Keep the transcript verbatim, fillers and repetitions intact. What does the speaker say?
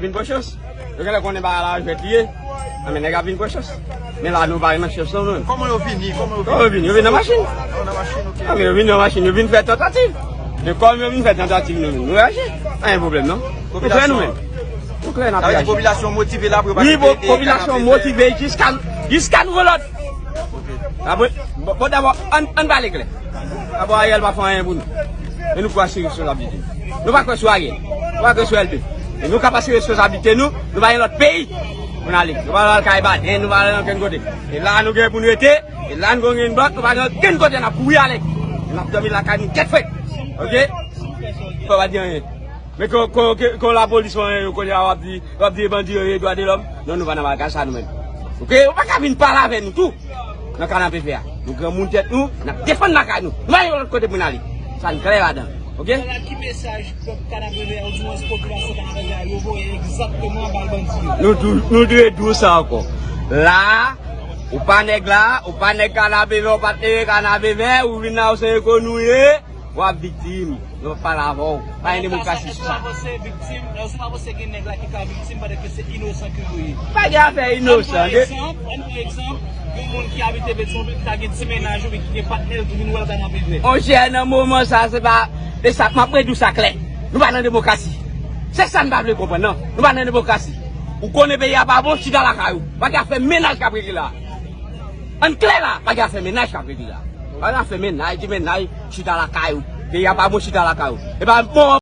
Vin pran chans. Yo genlè konnen bagay la jwèt li ye. Anben nèg ap vin pran chans. Men la nou pa nan chans non nou menm. Kòman yo vini? Kòman yo vini? Kòman yo vini? Yo vin nan machin. Oh, nan machin, ok. Anben yo vin nan machin, yo vin fè tantativ. Men kòm yo vin fè tantativ nou menm, nou reyaji. Anyen pwoblèm non. Nou klè nou menm. Nou klè n ap reyaji. Popilasyon motive la pou yo pa kite. Wi, popilasyon motive jiska, jiska nouvo lòd. Apre, bon, bon, dabò, ann, ann pale klè. Dabò, Ariel pa fè anyen pou nou. E nou pran sou responsabilite. Nou pa kwè sou Ariel. Nou pa kwè sou L P. E nou ka pase responsabilite nou, nou pa gen lòt peyi pou n ale. Nou pa al kay Baden, nou pa al ankenn kote. E la nou gen pou n rete, e la nou gen yon blòk, nou pa gen ankenn kote n ap kouri ale. E n ap dòmi lakay nou tèt frèt. Ok? Fò pa di anyen. Men kon, kon, kon, kon lapolis fè anyen, yo kounye a w ap di, w ap di bandi yo ye dwa de lòm. Non, nou pa nan bagay sa nou menm. Ok? Ou pa ka vin pale avè nou tou. Nan Kanapevè a. Nou granmoun tèt nou, n ap defann lakay nou. Nou pa gen lòt kote pou n ale. Sa n klè ladan. Ok? Ala ki mesaj pèp Kanapevè a, oudimwens popilasyon Kanapevè a, yo voye egzakteman ba bandi yo? Nou tou, nou dwe di w sa ankò. La, ou pa nèg la, ou pa nèg Kanapevè, ou pa t leve Kanapevè, ou vin la, ou se eko nou ye. W ap viktim. Nou p ap pale avè w. Pa gen demokrasi sou sa. Èske w pa panse viktim, èske w pa panse gen nèg la ki ka viktim pandan ke se inosan ke yo ye? Pa gen afè inosan. Ann pran egzanp, ann pran egzanp, yon moun ki abite Petyonvil ki ta gen ti mennaj oubyen ki gen patnè l ki vin wè l Kanapevè. Monchè, nan moman sa, se pa, e sa, m ap redi w sa klè. Nou pa nan demokrasi. Se sa n pa vle konprann, non. Nou pa nan demokrasi. Ou konnen peyi a pa bon, chita lakay ou. Pa gen afè mennaj k ap regle la. Ann klè la, pa gen afè mennaj k ap regle la. Pa gen afè mennaj, ti mennaj, chita lakay ou. Peyi a pa bon, chita lakay ou. E pa bon,